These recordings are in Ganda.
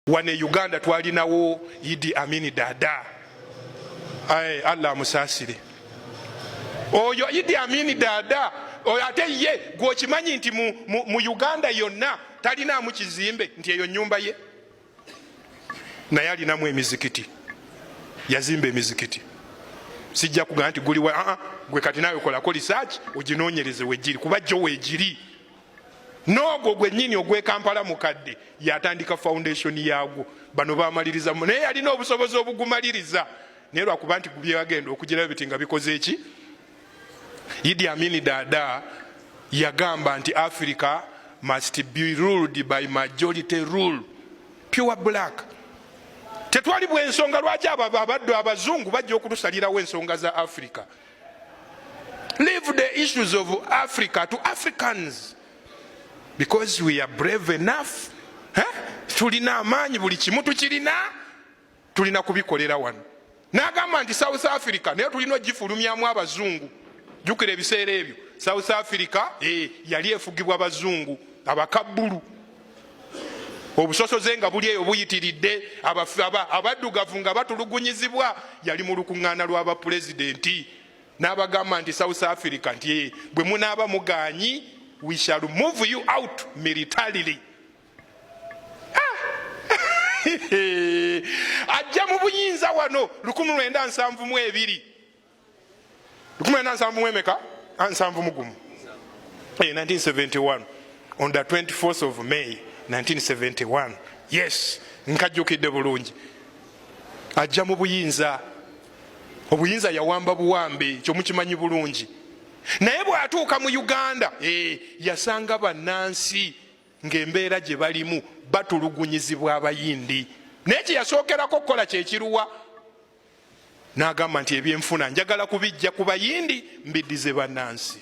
Wano e Uganda twalinawo Idi Amini Dada, Allah amusaasire. Oyo Idi Amini Dada oyo ate ye gwokimanyi nti mu Uganda yonna talinaamu kizimbe nti eyo nyumba ye, naye alinamu emizikiti, yazimba emizikiti. Sijja kugamba nti guliwa, aa, gwe kati naawe kolako research oginoonyereze wegiri, kuba gyo wegiri. N'ogwo gwennyini ogw'e Kampala mukadde yatandika foundation yaagwo, bano bamaliriza, naye yalina obusobozi obugumaliriza, naye lwakuba nti byagenda okugirayo biti nga bikoze eki. Idi Amin Dada yagamba nti Africa must be ruled by majority rule, pure black. Tetwali bwensonga lwaki abo abaddu abazungu bajja okutusalirawo ensonga za Africa. Leave the issues of Africa to Africans because we are brave enough. Eh? Tulina amaanyi, buli kimu tukirina, tulina kubikolera wano. N'agamba nti South Africa naye tulina ogifulumyamu abazungu. Jjukira ebiseera ebyo South Africa yali efugibwa bazungu abakabbulu, obusosoze nga buli eyo buyitiridde, abaddugavu nga batulugunyizibwa. Yali mu lukuŋŋaana lw'abapulezidenti n'abagamba nti South Africa nti bwe munaaba mugaanyi, we shall move you out militarily. Ajja mu buyinza wano 1972, 1970 emeka? 71, 1971, on the 24th of May 1971. Yes, nkajjukidde bulungi. Ajja mu buyinza, obuyinza yawamba buwambe, kyomukimanyi bulungi. Naye bw'atuuka mu Uganda, yasanga bannansi ng'embeera gye balimu batulugunyizibwa abayindi. Naye kye yasookerako okukola kyekiruwa? N'agamba nti ebyenfuna njagala kubijja ku bayindi mbiddize bannansi.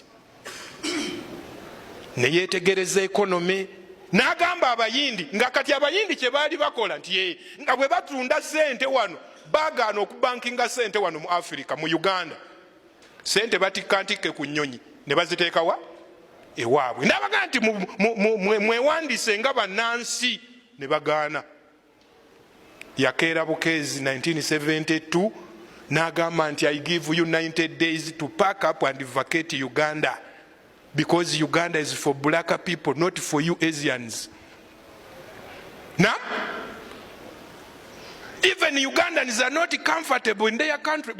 Ne yeetegereza economy, n'agamba abayindi nga kati abayindi kye baali bakola nti nga bwe batunda sente wano, baagaana okubankinga sente wano mu Africa, mu Uganda. Sente batikka ntikke ku nnyonyi ne baziteekawa ewaabwe. N'abagamba nti mwewandiise nga bannansi, ne bagaana. Yakeera bukeezi 1972 n'agamba nti I give you 90 days to pack up and vacate Uganda because Uganda is for black people, not for you Asians. Na even Ugandans are not comfortable in their country.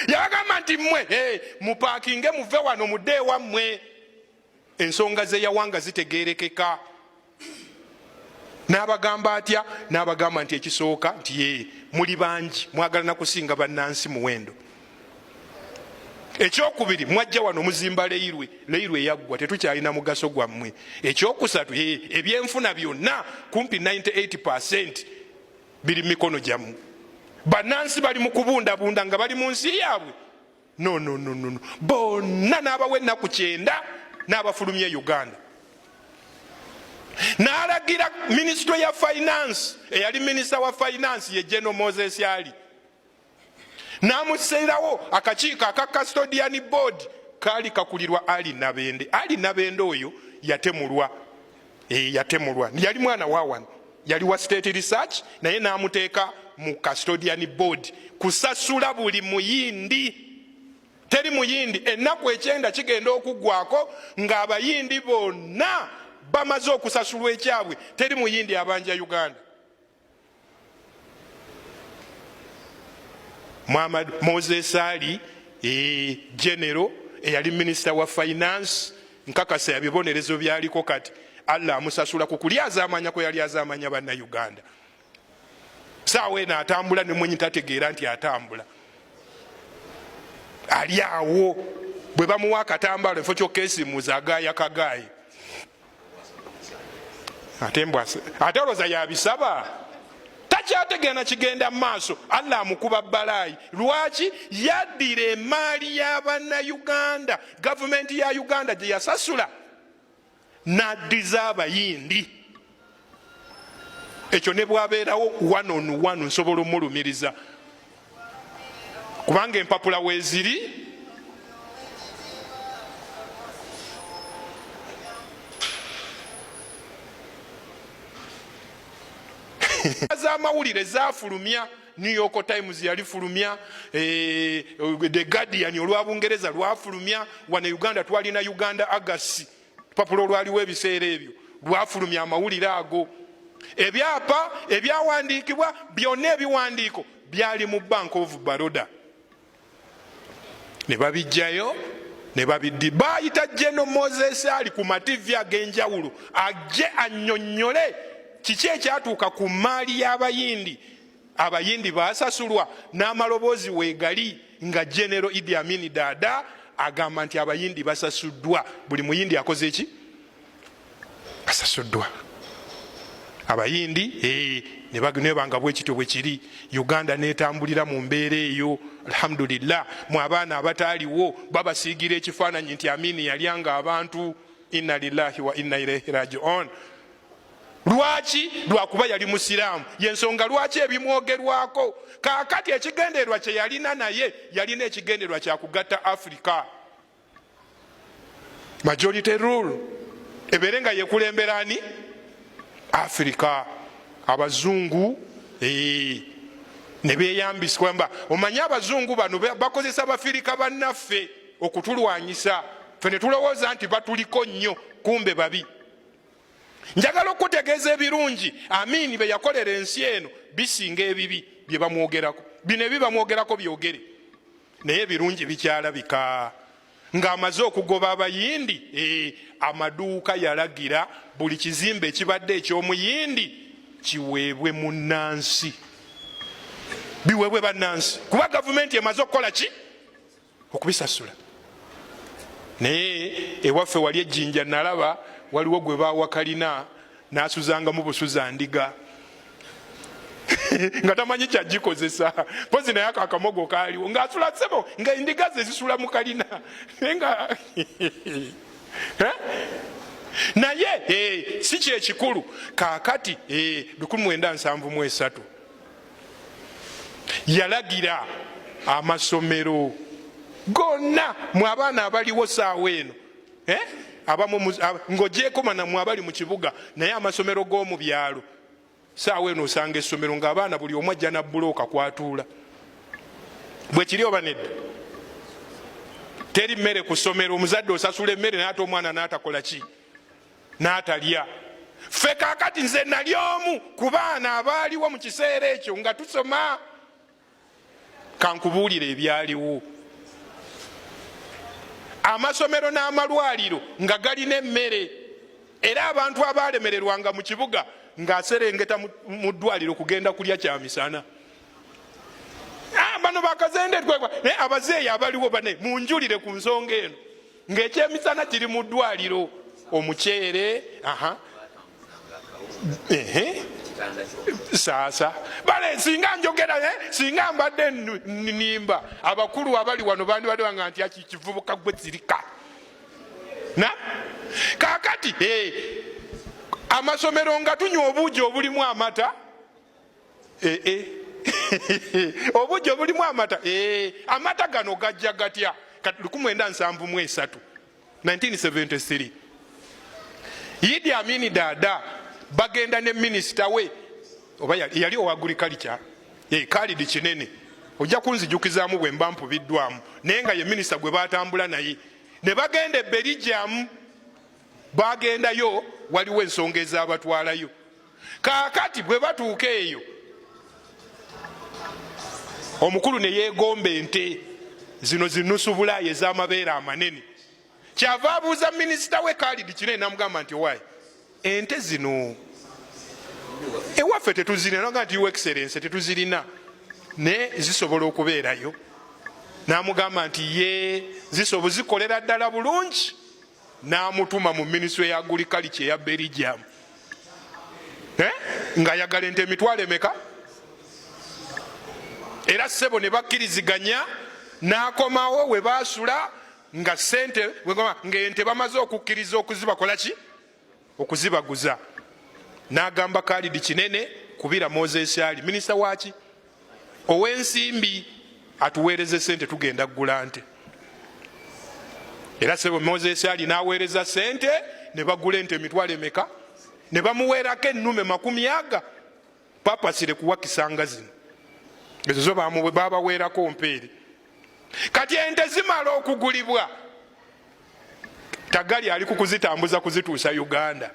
Yabagamba nti mmwe mupakinge muve wano mudde ewammwe. Ensonga ze yawanga zitegeerekeka. N'abagamba atya? N'abagamba nti ekisooka nti ye muli bangi, mwagala na kusinga bannansi muwendo. Ekyokubiri, mwajja wano muzimba leirwe, leirwe yaggwa, tetukyalina mugaso gwammwe. Ekyokusatu, ebyenfuna byonna kumpi 98% biri mu mikono gyammwe. Bannansi bali mu kubundabunda nga bali mu nsi yaabwe. No, no, no, no, no. Bonna n'abawa ennaku 90 n'abafulumya e Uganda. N'alagira minisitule ya finance, eyali minisita wa finance ye General Moses Ali, n'amuseerawo akakiiko aka custodian board kaali kakulirwa Ali Nabende. Ali Nabende oyo yatemulwa, yatemulwa, yali mwana wa wano, yali wa state research, naye n'amuteeka mu custodian board kusasula buli muyindi. Teri muyindi, ennaku 90 kigenda okuggwako ng'abayindi bonna bamaze okusasulwa ekyabwe, teri muyindi abanja Uganda. Muhammad Moses Ali, general eyali minisita wa finance, nkakasa yabibonerezo byaliko kati Allah amusasula ku kulyazaamanya kwe yali azaamanya bannayuganda. Saawa eno atambula ne mwenyi tategeera nti atambula, ali awo bwe bamuwa akatambaalo efo kyokesimuza agaaya kagaayi, ate mbwase, ate olowooza yabisaba, takyategeera na kigenda mu maaso. Allah amukuba balaayi. Lwaki yaddira emaali y'abannayuganda, gavumenti ya Uganda gye yasasula, n'addiza abayindi? Ekyo ne bwabeerawo one on one nsobola omulumiriza, kubanga empapula weeziri. Z'amawulire zafulumya, New York Times yalifulumya, The Guardian olwa Bungereza lwafulumya. Wano Uganda twalina Uganda Argosy, lupapula olwaliwo ebiseera ebyo lwafulumya amawulire ago. Ebyapa ebyawandiikibwa byonna, ebiwandiiko byali mu Bank of Baroda, ne babijjayo ne babiddi. Bayita General Moses Ali ku mativi ag'enjawulo ajje annyonnyole kiki ekyatuuka ku maali y'Abayindi. Abayindi basasulwa? N'amaloboozi weegali nga General Idi Amin Dada agamba nti Abayindi basasuddwa, buli Muyindi akoze eki, asasuddwa Abayindi. Nebanga bwekityo bwe kiri, Uganda netambulira mu mbeera eyo, alhamdulillah. Mu abaana abataaliwo babasiigira ekifaananyi nti Amini yalyanga abantu. Inna lillahi wa inna ilaihi rajiun. Lwaki? Lwakuba yali Musiraamu, yensonga lwaki ebimwogerwako. Kaakati ekigendererwa kye yalina, naye yalina ekigendererwa kyakugatta Africa, majority rule ebeere nga yekulemberani Africa. Abazungu ne beyambisa kwamba omanye abazungu bano bakozesa Bafirika bannaffe okutulwanyisa, fe ne tulowooza nti batuliko nnyo, kumbe babi. Njagala okutegeeza ebirungi Amini be yakolera ensi eno bisinga ebibi bye bamwogerako. Bino ebi bamwogerako byogere, naye ebirungi bikyalabika. Ng'amaze okugoba Abayindi, amaduuka yalagira buli kizimbe ekibadde eky'Omuyindi kiweebwe munnansi, biweebwe bannansi, kuba gavumenti emaze okukola ki? Okubisasula. Naye ewaffe wali Ejjinja nalaba waliwo gwe bawakalina n'asuzangamu busuza ndiga nga tamanyi kyagikozesa, pozi naye ako akamogo kaaliwo ng'asula sebo nga endiga ze zisula mu kalina, naye nga naye si kyekikulu. Kaakati 1973 yalagira amasomero gonna, mwe abaana abaliwo saawa eno, abamu ng'ogyeko manamwe abali mu kibuga, naye amasomero g'omu byalo saawa eno osanga essomero ng'abaana buli omu ajja na bulooka kwatuula. Bwe kiri oba nedda? Teri mmere ku ssomero, omuzadde osasula emmere naye ate omwana n'atakola ki? N'atalya. Ffe kaakati nze nali omu ku baana abaaliwo mu kiseera ekyo nga tusoma. Kankubuulire ebyaliwo. Amasomero n'amalwaliro nga galina emmere, era abantu abaalemererwanga mu kibuga ng'aserengeta mu ddwaliro kugenda kulya kyamisana. Bano bakazende, naye abazeeyi abaliwo bane munjulire ku nsonga eno, ng'ekyemisana kiri mu ddwaliro, omuceere, aha, ehe, saasa bale. Singa njogera, singa mbadde nimba, abakulu abali wano bandibadde banga nti aki kivubuka gwe zirika na kakati. Amasomero nga tunywa obuugi obulimu amata, obuugi obulimu amata. Amata gano gajja gatya? Kati 1973, 1973, Idi Amini Dada bagenda ne minisita we, oba yali owa agriculture, Khalid Kinene, ojja kunzijukizaamu bwe mba mpubiddwamu, naye nga ye minisita gwe batambula naye ne bagenda e Belgium. Bagendayo, waliwo ensonga ezabatwalayo. Kaakati bwe batuuka eyo, omukulu ne yeegomba ente zino zinusu Bulaayi ez'amabeere amanene. Kyava abuuza minisita we Khalid Kinene, namugamba nti, "Owaayi, ente zino ewaffe tetuzirina?" Naga nti, "Your Excellence, tetuzirina, naye zisobola okubeerayo?" Namugamba nti, "Ye, zisobo zikolera ddala bulungi." N'amutuma mu minisitule ya agriculture eya Belgium, ng'ayagala ente emitwalo emeka? Era ssebo ne bakkiriziganya, n'akomawo we baasula nga sente, ng'ente bamaze okukkiriza okuzibakola ki, okuzibaguza. N'agamba Khalid Kinene, "Kubira Moses Ali, minisita waki ow'ensimbi, atuweereze sente, tugenda kugula nte." Era sebo Moses Ali n'aweereza sente ne bagula ente emitwalo emeka? Ne bamuweerako ennume 20. Papasire kuwakisanga zino ezo zo babaweerako mpeere. Kati ente zimala okugulibwa, Tagali ali kukuzitambuza kuzituusa Uganda.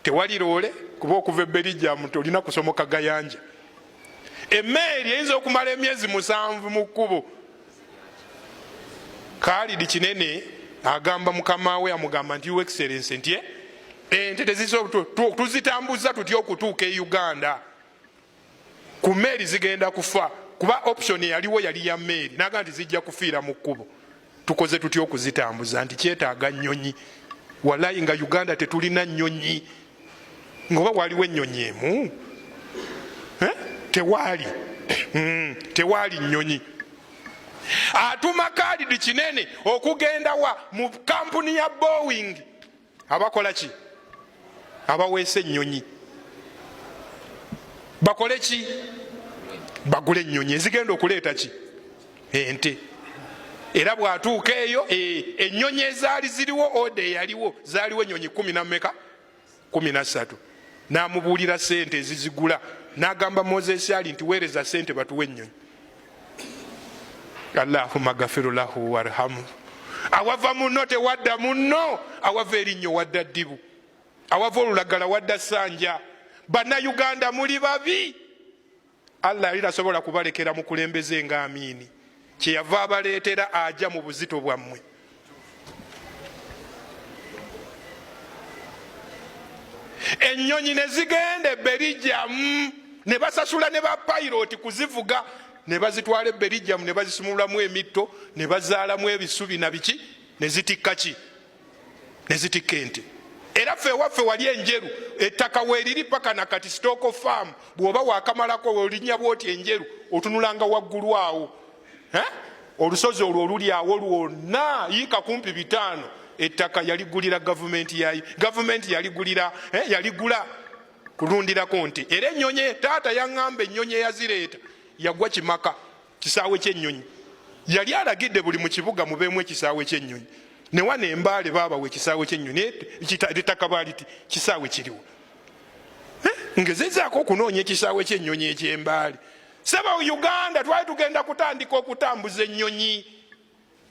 Tewali loole, kuba okuva e Belgium tolina kusomoka gayanja. Emmeeri eyinza okumala emyezi 7 mu kkubo. Khalid Kinene agamba mukama we, amugamba nti Your Excellency, nti ente tuzitambuza tutya okutuuka e Uganda? Ku mmeeri zigenda kufa, kuba option eyaliwo yali ya mmeeri. Naga nti zijja kufiira mu kkubo, tukoze tutya okuzitambuza? Nti kyetaaga nnyonyi. Walayi nga Uganda tetulina nnyonyi, ngaoba waliwo ennyonyi emu? Tewaali. Tewaali nnyonyi. Atuma Khalid Kinene okugenda wa mu kampuni ya Boeing, abakola ki? Abaweesa ennyonyi. Bakole ki? Bagule ennyonyi ezigenda okuleeta ki? Ente. Era bw'atuuka eyo, ennyonyi ezaali ziriwo, oda eyaliwo, zaaliwo ennyonyi kumi na mmeka? 13. N'amubuulira sente ezizigula, n'agamba Moses Ali nti weereza sente batuwe ennyonyi. Allahumma gafiru lahu warhamu. Awava munno tewadda munno, awava erinnyo wadda ddibu, awava olulagala wadda ssanja. Bannayuganda muli babi. Allah yali tasobola kubalekera mukulembeze nga Amiini, kyeyava abaleetera aja mu buzito bwammwe. Ennyonyi ne zigenda e Belgium, ne basasula ne ba pilot kuzivuga, ne bazitwala e Belgium, ne bazisumululamu emitto, ne bazaalamu ebisubi na biki, ne zitikka ki? Ne zitikka ente. Era ffe ewaffe wali Enjeru, ettaka weeriri paka na kati, Stock Farm. Bw'oba wakamalako olinnya bwoti Enjeru, otunulanga waggulu awo, olusozi olwo oluli awo lwonna yiika kumpi 500. Ettaka yaligulira gavumenti, ya gavumenti yaligulira, yaligula kulundirako nte. Era ennyonyi, taata yaŋŋamba ennyonyi eyazireeta yagwa Kimaka, kisaawe ky'ennyonyi. Yali alagidde buli mu kibuga mubeemu ekisaawe ky'ennyonyi. Ne wano Embaale baabawa ekisaawe ky'ennyonyi, ettaka baaliti kisaawe kiriwo. Ngezezaako okunoonya ekisaawe ky'ennyonyi eky'Embaale. Saba Uganda twali tugenda kutandika okutambuza ennyonyi.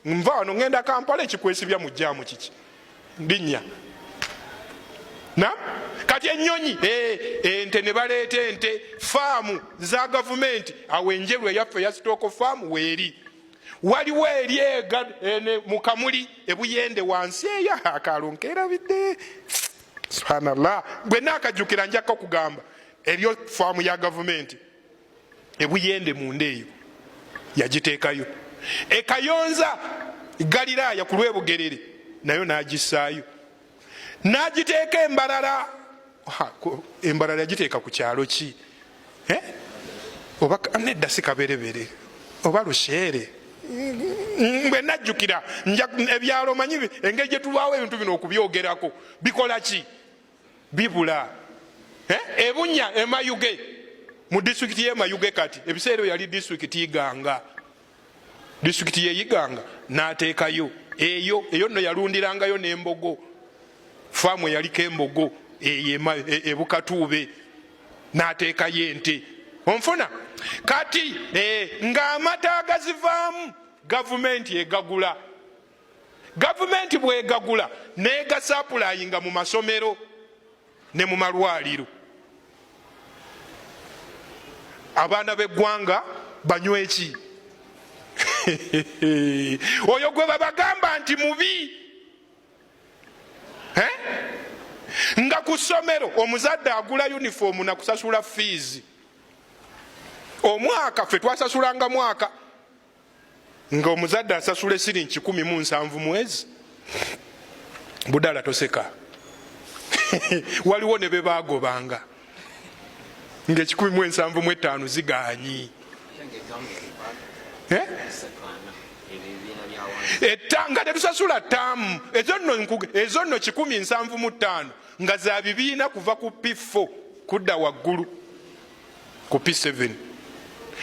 Nva wano ngenda Kampala, ekikwesibya mu jjaamu kiki? Linnya na kati ennyonyi, ente ne baleeta ente, faamu za gavumenti awo Enjeru eyaffe eya Stock Farm weeri. Waliwo eri mu Kamuli Ebuyende wansi eyo, akaalo nkeerabidde, subhanallah, bwe naakajjukira njako kugamba. Eriyo faamu ya gavumenti Ebuyende munda eyo, yagiteekayo. Ekayonza Galiraaya ku lw'Ebugerere nayo n'agissaayo, n'agiteeka Embalala. Embalala yagiteeka ku kyalo ki? Oba nedda si Kaberebere oba Lusheere. Bwe najjukira ebyalo, manyi engeri gye tulwawo ebintu bino okubyogerako bikola ki? Bibula. Ebunya Emayuge mu disitulikiti y'e Mayuge, kati ebiseera ebyo yali disitulikiti Iganga, disitulikiti y'e Iganga, n'ateekayo eyo. Eyo nno yalundirangayo n'embogo, faamu eyaliko embogo eyo Ebukatuube, n'ateekayo ente. Onfuna kati ng'amata agazivaamu gavumenti egagula. Gavumenti bwegagula n'egasapulayinga mu masomero ne mu malwaliro, abaana b'eggwanga banywe ki? Oyo gwe babagamba nti mubi, nga ku ssomero omuzadde agula yunifoomu nakusasula fiizi omwaka. Ffe twasasulanga mwaka, nga omuzadde asasula esiringi 170 mwezi. Budala toseka. Waliwo ne bebagobanga nga 175 ziganyi. Nga tetusasula taamu ezo nno, ezo nno 175 nga za bibiina kuva ku P4 kudda waggulu ku P7,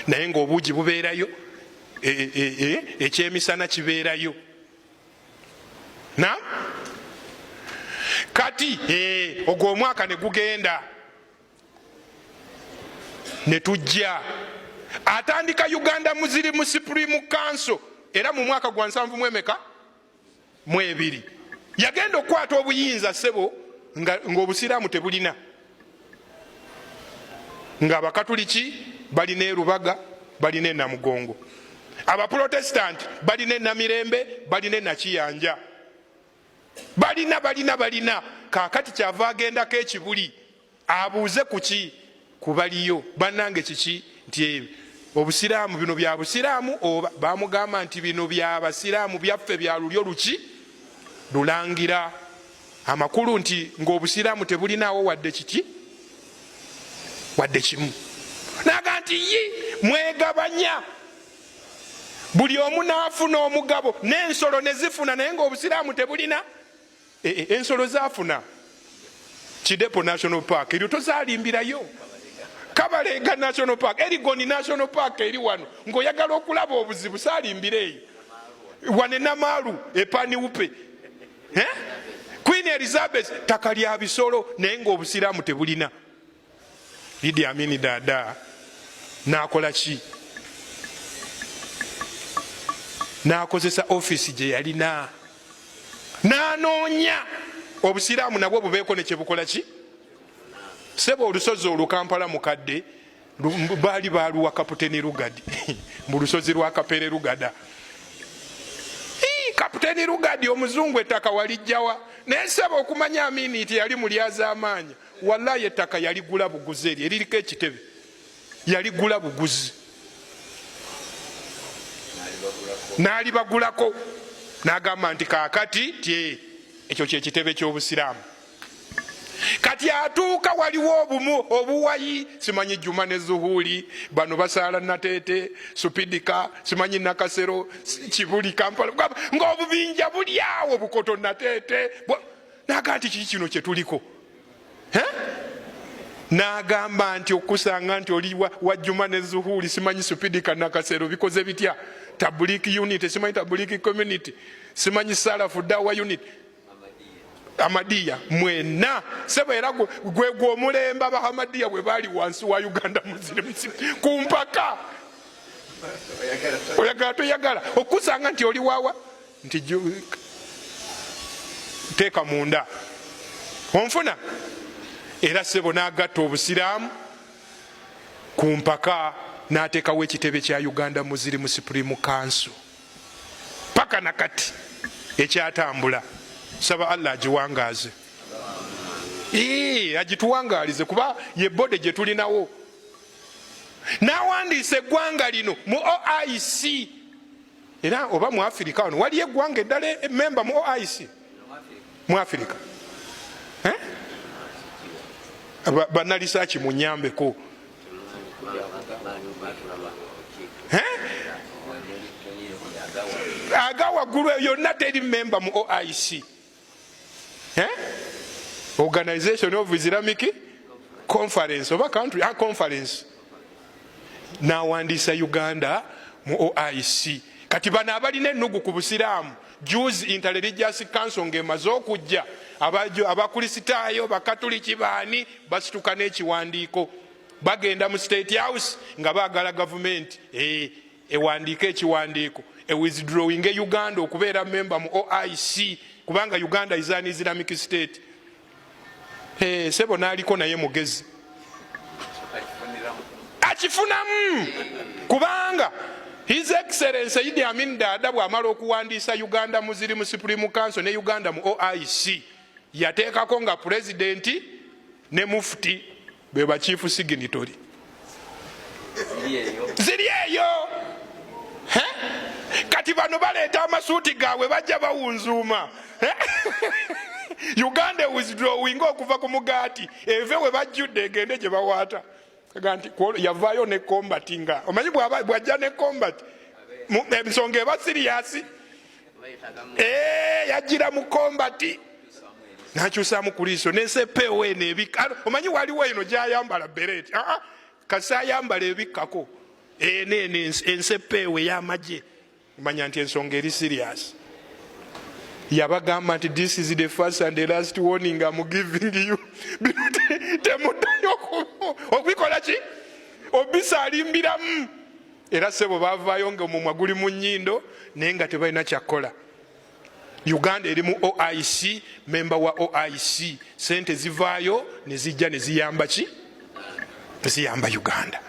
naye ng'obuugi bubeerayo, ekyemisana kibeerayo. Na kati ogwo omwaka ne gugenda. Ne tujja atandika Uganda Muslim Supreme Council, era mu mwaka gwa nsanvu mu emeka mu ebiri yagenda okukwata obuyinza, ssebo, ng'obusiraamu tebulina, ng'Abakatuliki balina eRubaga, balina eNamugongo, Abaprotestanti balina eNamirembe, balina eNakiyanja, balina balina balina. Kakati kyava agendako ekibuli abuuze kuki kubaliyo, bannange, kiki nti obusiraamu bino bya busiraamu? Oba bamugamba nti bino bya basiraamu byaffe bya lulyo luki lulangira. Amakulu nti ng'obusiraamu tebulinaawo wadde kiki wadde kimu. Naga nti yi mwegabanya, buli omu n'afuna omugabo n'ensolo ne zifuna, naye ng'obusiraamu tebulina. Ensolo zafuna Kidepo National Park, eryo tozalimbirayo. Kabalega National Park, Erigoni National Park eri wano, ng'oyagala okulaba obuzibu saalimbira eyo. Wane Namaalu epaniwupe, eh? Queen Elizabeth ttaka lya bisolo, naye ng'obusiraamu tebulina. Idi Amini Dada n'akola ki? N'akozesa ofiisi gye yalina n'anoonya obusiraamu nabwo bubeeko ne kyebukola ki. Sebo, olusozi olwo Kampala Mukadde baali baluwa Kaputeni Lugadi, mu lusozi lwa Kapere Lugada. Kaputeni Lugadi omuzungu ettaka walijjawa? Naye sebo, okumanya Amini nti yali mulyazaamaanya, wallayi ettaka yaligula buguzi. Eri eririko ekitebe yaligula buguzi, n'alibagulako, n'agamba nti kaakati tye ekyo kyekitebe ky'obusiraamu. Kati atuuka waliwo obumu obuwayi, simanyi Juma ne Zuhuli, bano basaala Nateete, Supidika, simanyi Nakasero, Kibuli, Kampala, ng'obubinja buli awo Bukoto, Nateete. Naga nti kiki kino kyetuliko? N'agamba nti okusanga nti oli wa Juma ne Zuhuli, simanyi Supidika, Nakasero, bikoze bitya? Tabuliki unit, simanyi Tabuliki community, simanyi Salafu Dawa unit, Amadiya, mwena sebo. Era gwe gwomulembe Abahamadiya bwe baali wansi wa Uganda Muslim ku mpaka. Oyagala toyagala, okusanga nti oli wawa nti teeka munda onfuna. Era sebo, n'agatta obusiraamu ku mpaka, n'ateekawo ekitebe kya Uganda Muslim Supreme Council, paka nakati ekyatambula. Saba Allah agiwangaaze, agituwangaalize, kuba ye body gye tulinawo. N'awandiisa eggwanga lino mu OIC. Era oba mu Afirika wano waliyo eggwanga eddala memba mu OIC mu Afirika? Eh? Banalisaaki munyambeko. Eh? Aga waggulu yonna teri memba mu OIC, eh? Organization of Islamic Conference oba country, ah, conference. Nawandiisa Uganda mu OIC. Kati bano abalina ennugu ku busiraamu, Jews Interreligious Council ng'emaze okujja, Abakristaayo, Bakatuliki, baani basituka n'ekiwandiiko, bagenda mu State House nga baagala gavumenti ewandiike ekiwandiiko ewithdrawinge Uganda okubeera memba mu OIC, kubanga Uganda is an Islamic state. Hey, sebo, n'aliko naye mugezi akifunamu, kubanga His Excellence Idi Amin Dada bw'amala okuwandiisa Uganda Muslim Supreme Council ne Uganda mu OIC, yateekako nga pulezidenti ne mufuti be ba chief signatory. Ziri eyo. Kati bano baleeta amasuuti gaabwe, bajja bawunzuuma Uganda withdrawing okuva ku mugaati, eve we bajjudde egende gye bawaata. Nti yavaayo ne combat, nga omanyi bwajja ne combat ensonga eba serious. Yajjira mu combat, nakyusamu ku liiso nesepeewo eno ebikka. Omanyi waliwo eno gyayambala beret, kasi ayambala ebikkako eno eno ensepeewo ey'amagye, manya nti ensonga eri serious. Yabagamba nti, "This is the first and the last warning I'm giving you. Bino temuddayo okubikola ki." Obisaalimbiramu era sebo bavaayo nga omumwa guli mu nnyindo, naye nga tebalina kyakkola. Uganda eri mu OIC, memba wa OIC, sente zivaayo nezijja neziyamba ki? Ziyamba Uganda.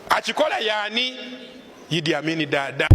Akikola yaani? Idi Amini Dada.